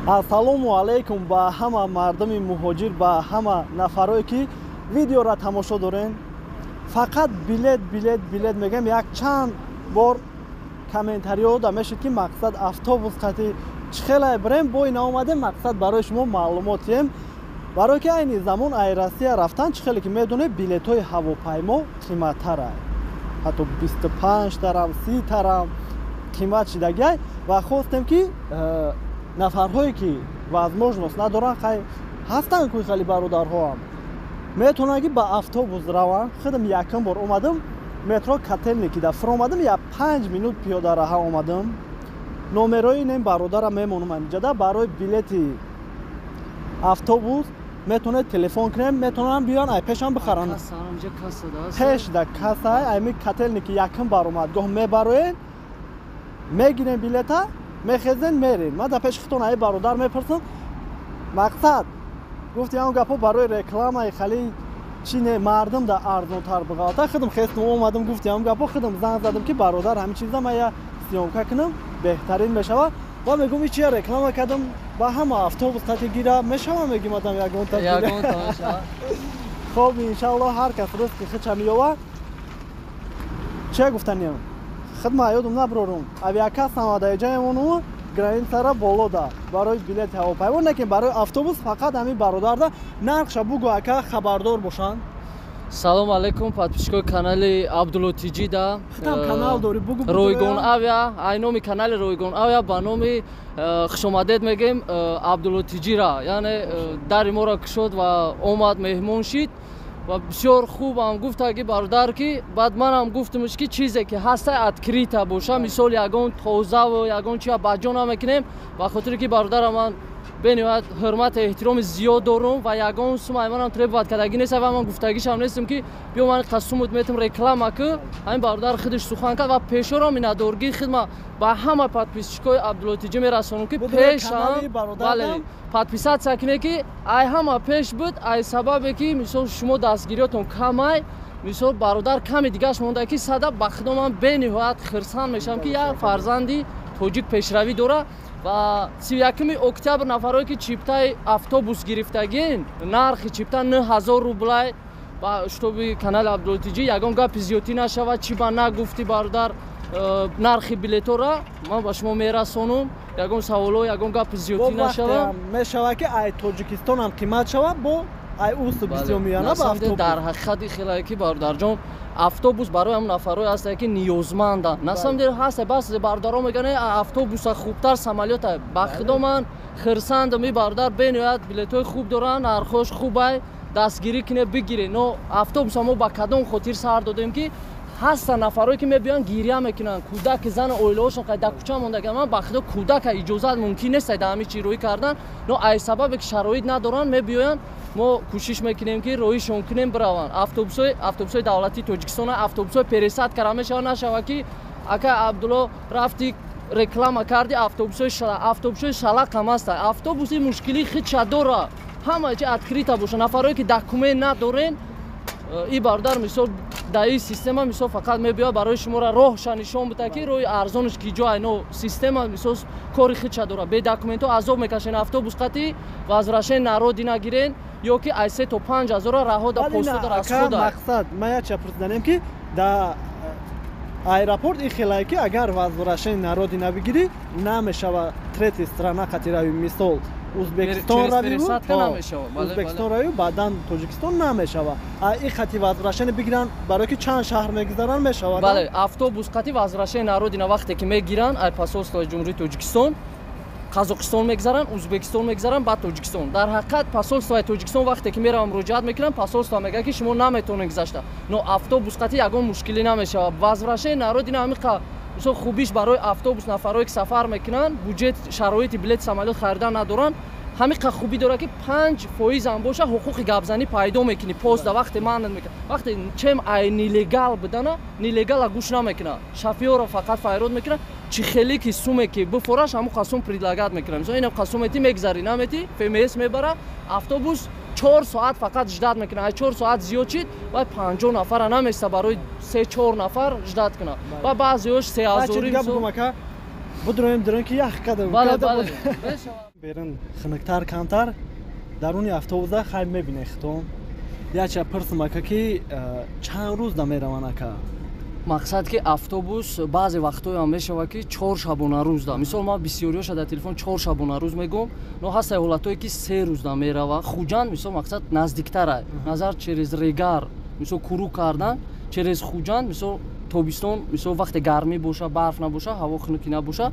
Ассалому алайкум ба ҳама мардуми муҳоҷир, ба ҳама нафарое ки видеоро тамошо дорен. Фақат билет, билет, билет мегӯям. Як чанд бор комментариҳо да мешид, ки мақсад автобус қати чӣ хеле бирем. Бо ин омадем, мақсад барои шумо маълумот диҳем, барое ки айни замон ай Россия рафтан, чӣ хеле ки медонед, билетҳои ҳавопаймо қиматтара, ҳатто 25 тарам, 30 тарам қимат шидагиай. Ва хостем, ки нафарҳое ки возможность надоранд, хай ҳастанд кӯи хали бародарҳоам, метавонанд ки ба автобус раванд. Худам якум бор омадам, метро Котельники да фуромадам, я 5 минут пиёдараҳа омадам. Номерои ин бародара мемонам ҳамиҷада. Барои билети автобус метавонед телефон кунем, метавонанд биёянд, ай пешам бихаранд. Пеш да кассай ами Котельники якум баромадгоҳ мебароед, мегирем билета, мехезен, мерем. Ман дар пеши худтон ай бародар мепурсам. Мақсад, гуфти ҳамн гапҳо барои рекламаи хали чи не, мардум да арзонтар биғалта. Худам хестам, омадам, гуфти ҳамн гапҳо, худам занг задам, ки бародар, ҳамин чиза ман я съёмка кунам, беҳтарин мешавад. Ва мегӯм, ичия реклама кардам, ба ҳама автобус қати гира мешава, мегим адам ягонта. Хоб, иншаллоҳ, ҳар кас ризқи худша меёва. Чия гуфтаниям, хидма ёдум наброрум, авиакассам даиҷаемону границара боло да барои билети ҳавопаймо, лекин барои автобус фақат ҳамин бародарда. Нархша бугӯ, ака, хабардор бошанд. Салом алейкум, подписчикои канали Абдулло Тиҷи да. Худам канал дорӣ, бугӯ. Ройгон Авиа, ай номи канали Ройгон Авиа ба номи хушомадед мегем Абдулло Тиҷира, яъне дари моро кушод ва омад, меҳмон шид. Ва бисёр хубам гуфта ки бародар, ки баъд манам гуфтамш, ки чизе ки ҳаста, открыто боша. Мисол, ягон тозаву ягон чия баҷо намекунем, ба хотире ки бародара ман бениҳоят ҳурмату эҳтироми зиёд дорум ва ягон сумай манам требовать кардагӣ нест ва ман гуфтагишам нестам, ки биё, ман қасумут метам, реклама ки. Ҳамин бародар худаш сухан кард ва пешоро миннатдоргии хидма ба ҳама подписчикои Абдулло Тиҷӣ мерасонам, ки пешам, бале, подписаться кунед, ки ай ҳама пеш буд. Ай сабабе ки мисол шумо дастгириётон камай, мисол бародар ками дигаш монда, ки сада. Ба худо, ман бениҳоят хирсанд мешавам, ки як фарзанди тоҷик пешравӣ дорад. Ва 31 октябр нафарое ки чиптаи автобус гирифтагин, нархи чипта 9000 рублай. Ба шутоби канали Абдулло Тиҷӣ ягон гапи зиёдтӣ нашавад, чӣ ба нагуфтӣ бародар, нархи билетора ман ба шумо мерасонум. Ягон саволо, ягон гапи зиёдтӣ нашавад. Мешавад, ки ай Тоҷикистонам қимат шавад, бо ай усу бисёр меяна ба автобус. Дар ҳақиқати хелае ки, бародарҷон, автобус барои ҳамн нафарое ҳастае, ки ниёзманданд. На самом деле ҳаста бас бародаро мегӯянд, автобуса хубтар самолёта. Ба худо, ман хирсандам, и бародар бениҳоят билетҳои хуб доранд, нархҳош хубай, дастгирӣ кине, бигире. Но автобуса мо ба кадом хотир сар додем, ки ҳастанд нафарое ки мебиёянд, гиря мекунанд, кӯдаки, зану оилаҳошон дар кӯча мондаган. Ман ба худо, кӯдака иҷозат мумкин нест дар ҳамин чи рӯӣ кардан, но ай сабабе ки шароит надоранд, мебиёянд, мо кӯшиш мекунем, ки роҳишон кунем, бираванд. Автобусҳои давлатии Тоҷикистон, автобусҳои пересадкара мешавад, нашавад, ки ака Абдулло, рафти, реклама карди, автобусҳои шалақам ҳастанд. Автобуси мушкилии худша дора, ҳама чи открыто боша. Нафарое ки документ надорен, и бародар мисол дар ин система мисол фақат мебиёяд барои шуморо роҳша нишон бида, ки роҳи арзонаш ки ҷо. Айно система мисол кори худша дорад. Бе документҳо азоб мекашен. Автобус қати возвращение на родину гирен ё ки ай 3 то 5 ҳазора раҳо да постуда расхода. Мақсад, ман як ча пурсиданем, ки да аэропорт ин хелае, ки агар возвращение на родину бигирӣ, намешава третий страна қати рави, мисол Узбекистон равиву, Узбекистон равиву, баъдан Тоҷикистон намешава. А ин хати возвращение бигиранд, барое ки чанд шаҳр мегузаранд, мешавад? Бале, автобус қати возвращение на родину вақте ки мегиранд, ай посольствои Ҷумҳурии Тоҷикистон Қазоқистон мегузаранд, Узбекистон мегузаранд, баъд Тоҷикистон. Дар ҳақиқат, посольствои Тоҷикистон вақте ки меравам, муроҷиат мекунам, посольство мегӯяд, ки шумо наметавонед гузашта. Но автобус қати ягон мушкилӣ намешавад. Возвращение на родину ҳамиқа мисол хубиш барои автобус, нафарое ки сафар мекунанд, буҷет, шароити билети самолёт харидан надоранд, ҳамиқа хубӣ дорад, ки 5 фоизам боша, ҳуқуқи гапзанӣ пайдо мекунӣ. Поста вақте ман мекунад, вақте чем ай нелегал будана, нелегала гӯш намекунад, шофёрро фақат файрод мекунад. Чӣ хеле ки суме ки бифораш, ҳамун қасум предлагать мекунад. Мисол, инам қасумети, мегзарӣ, намети, ФМС мебара. Автобус 4 соат фақат ждать мекунад. Ай 4 соат зиёд шид, вай 50 нафара наместа, барои се чор нафар ждать кунад. Ва баъзеош 3000-ӣ. Будроем дурон ки ях кадам. Бале, бале. Берун хунуктар камтар, даруни автобуса хай мебине хитон. Яча пурсум ака ки чанд рӯз да мераванд ака? Мақсад ки автобус баъзе вақтҳоям мешавад ки 4 шабонарӯз да. Мисол ман бисёриёша дар телефон 4 шабонарӯз мегӯм, но ҳастае ҳолатҳое ки 3 рӯз да мерава. Хуҷанд мисол мақсад наздиктара, назар через Регар мисол куру кардан через Хуҷанд, мисол тобистон, мисол вақте гармӣ боша, барф набоша, ҳаво хунукӣ набоша,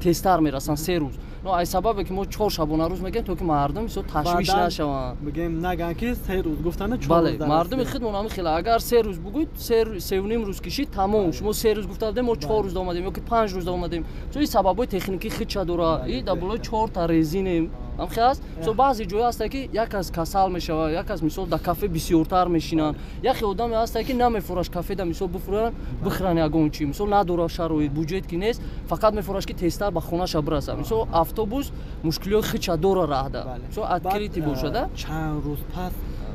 тезтар мерасанд 3 рӯз. Но ай сабабе ки мо 4 шабонарӯз мегӯем, то ки мардум мисол ташвиш нашаванд. Бигем наган ки 3 рӯз гуфтана 4 рӯз. Бале, мардуми худмон ҳамин хела. Агар 3 рӯз бугӯед, 3.5 рӯз кишид, тамом. Шумо 3 рӯз гуфта будем, мо 4 рӯз омадем ё ки 5 рӯз омадем. Чун ин сабабҳои техникӣ худша дора. И дар болои 4 та резинем. Ҳамхел аст. Мисол баъзе ҷоя ҳаста ки як кас касал мешавад, як кас мисол дар кафе бисёртар мешинанд. Яхе одаме ҳаста ки намефураш кафеда мисол бифуранд, бихӯранд ягон чи. Мисол надора шароит, буҷет ки нест, фақат мефураш ки тезтар ба хонаша бирасад. Мисол автобус мушкилиҳои худша дора раҳда. Мисол открытый бошада. Чанд рӯз пас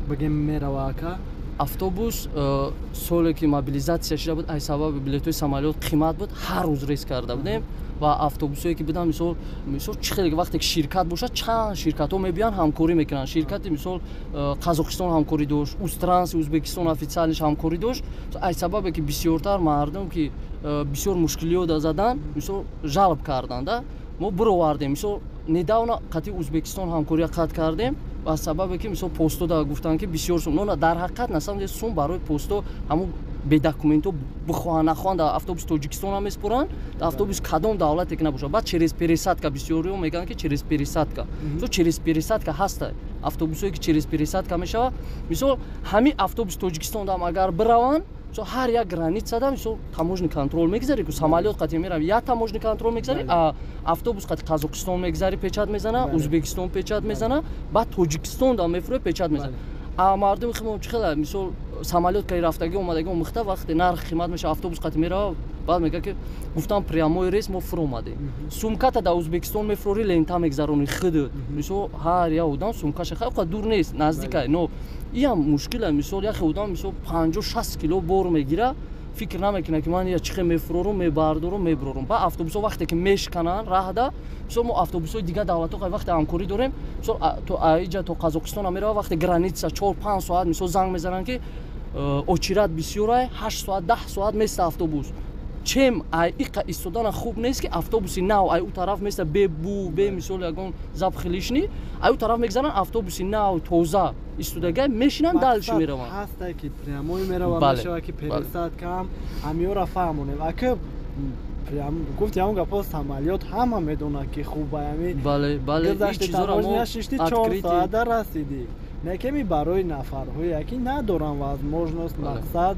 бигем мерава ака? Автобус соле ки мобилизатсия шуда буд, ай сабаби билетҳои самолёт қимат буд, ҳар рӯз рейс карда будем ва автобусҳое ки буданд, мисол чӣ хеле вақте ки ширкат бошад, чанд ширкатҳо мебиёянд, ҳамкорӣ мекунанд. Ширкати мисол Қазоқистон ҳамкорӣ дошт, Устранс Ӯзбекистон официалиш ҳамкорӣ дошт. Ай сабабе ки бисёртар мардум ки бисёр мушкилиҳо задан, мисол жалб карданд, мо бировардем. Мисол недавно қатъи Ӯзбекистон ҳамкория қатъ кардем ва сабабе ки мисол посто да гуфтанд ки бисёр сум. Но дар ҳақиқат на самом деле сум барои посто ҳамун бедокументҳо бихоҳанд нахоҳанд дар автобус Тоҷикистон ҳам меспоранд, дар автобус кадом давлате ки набошад. Баъд через пересадка бисёриҳо мегӯянд ки через пересадка. Мисол через пересадка ҳаста автобусҳое ки через пересадка мешавад. Мисол ҳамин автобус Тоҷикистон дам агар бираванд, мисол ҳар як границада мисол таможни контрол мегзари, ку самолёт қатъи мерав, як таможни контрол мегзари, а автобус қатъи Қазоқистон мегзари, печат мезана, Ӯзбекистон печат мезана, баъд Тоҷикистон дам мефурӯяд, печат мезана. А мардуми худмон чӣ хела мисол самолёт каи рафтагӣ омадагӣ омӯхта, вақте нарх қимат мешава, автобус қатъи мерава, баъд мегӯяд ки гуфтам прямой рейс, мо фуромадем. Сумката дар Ӯзбекистон мефурорӣ, лента мегзаронӣ худат. Мисол ҳар як одам сумкаша хай дур нест, наздикай, но иам мушкила. Мисол яхе одам мисол 50-60 кило бор мегира, фикр намекунад ки ман я чӣ хел мефурорум, мебардорум, мебурорум. Баъд автобусҳо вақте ки мешкананд раҳда, мисол мо автобусҳои дигар давлатҳо вақте ҳамкорӣ дорем, мисол то иҷа то Қазоқистон мерава, вақте граница 4-5 соат мисол занг мезананд ки очират бисёрай, 8 соат 10 соат места автобус. Чем ай иқа истодана хуб нест ки автобуси нав ай ӯ тараф места, бе бу, бе мисол ягон запахи лишний, ай ӯ тараф мегзананд, автобуси нав тоза истодагай мешинанд, дальше мераванд. Ҳастай ки прямой мерава, мешава ки пересадка ҳам ҳамиёра фаҳмонем. Ака гуфти ҳамон гапо самолёт ҳама медонад ки хуб ами. Бале, бале, ин чизоро мо шишти 4 соата расидӣ. Некеми барои нафарҳое ки надоранд возможност, мақсад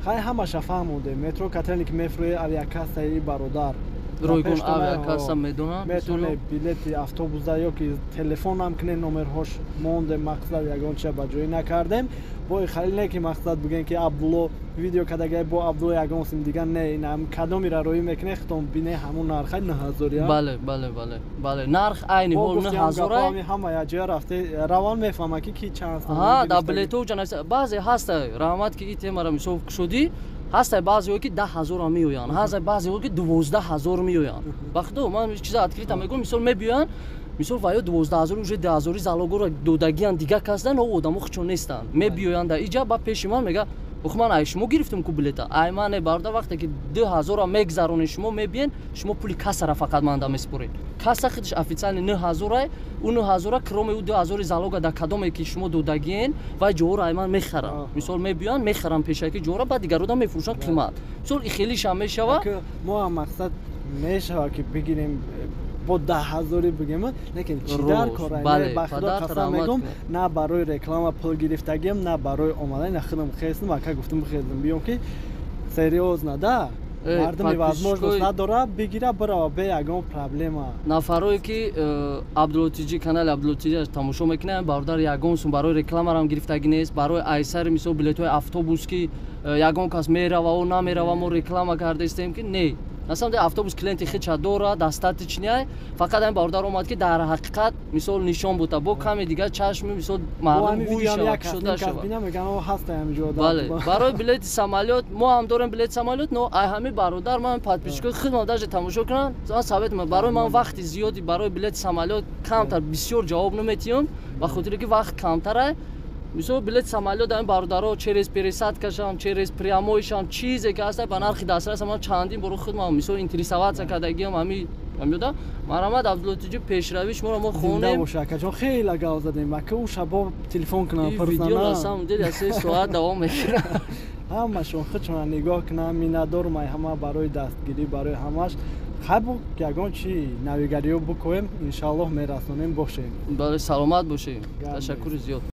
хай ҳамаша фаҳмондем. Метро кателе ки мефурӯе авиакассаи бародар ройгон авиакасса медонам, метавонед билети автобуса ё ки телефонам кунед, номерҳош мондем, мақсад ягон чиза ба ҷоӣ накардем. Бо халил не ки мақсад бигӯем ки Абдулло видео кардагай бо Абдулло ягон сим дигар не, ин кадомира роӣ мекунед, худтон бине ҳамун нархай 9000. Бале, бале, бале, бале, нарх айни ҳол 9000. Ҳама як ҷоя рафте равон мефаҳмад ки ки чанд сом. Ҳа, дар билетҳо ҷа нависта баъзе ҳаста, раҳмат ки ин темаро мисол кушодӣ, ҳастай баъзеҳое ки 10 000 меоянд, ҳастай баъзеҳое ки 12 000 меоянд. Ба худо ман чиза открыто мегӯям, мисол мебиёянд, мисол ва ё 12 000 уже 10 000 залогоро додагиянд дигар касдан, о одамо хучон нестанд. Мебиёянд дар иҷа, ба пеши ман мега ох ман ай шумо гирифтам ку билета, ай ман не бародар, вақте ки 2 000 мегзаронед шумо мебиен, шумо пули кассара фақат манда меспоред. Касса худаш официально 9 000, ӯ 9 000 кроме ӯ 2 000 залога дар кадоме ки шумо додагиен, вай ҷоҳоро ай ман мехарам. Мисол мебиёянд, мехарам пешаки ҷоҳоро, баъд дигарода мефурӯшанд қимат. Мисол и хелишам мешава. Мо ҳам мақсад мешава ки бигирем бо 10 000 бигем, лекин чӣ дар кор? Ба худо қасам мегӯм, на барои реклама пул гирифтагиам, на барои омадан, на худам хестам, ака гуфтам хестам биём ки серьёзно да мардуми возможност надора бигира бирава бе ягон проблема. Нафарое ки Абдулло ТЖ, канали Абдулло ТЖ тамошо мекунанд, бародар ягон сум барои рекламарам гирифтагӣ нест, барои айсари мисол билетҳои автобус ки ягон кас мерава о намерава, мо реклама кардаистем ки не. На самом деле автобус клиенти хича дора, достаточный. Фақат ҳамин бародар омад, ки дар ҳақиқат мисол нишон бута, бо каме дигар чашми мисол мардум бӯй шава, кушода шава. Бале, барои билети самолёт мо ҳам дорем билети самолёт, но ай ҳамин бародар ман подписчикои худмам даже тамошо кунам, ман совет барои ман вақти зиёди барои билети самолёт камтар бисёр ҷавоб наметиҳам, ба хотире ки вақт камтара. Мисол, билети самолёт ҳамин бародаро через пересадкашам, через прямойшам, чизе ки ҳаста, ба нархи дастрас. Ман чандин боро худмам мисол интересоваться кардагиам ҳами ҳамёда. Марҳамат, Абдуллотиҷи, пешравӣ шуморо мо хонем. Боша, акаҷон, хеле гав задем, ака, ӯ шабо телефон кунам. Видео на самом деле 3 соат давом мекунад. Ҳамашон худшона нигоҳ кунам, миннатдорум ай ҳама барои дастгирӣ, барои ҳамаш. Хай, бу ягон чи навигариё букоем, иншааллоҳ мерасонем, бошем. Бале, саломат бошем, ташаккури зиёд.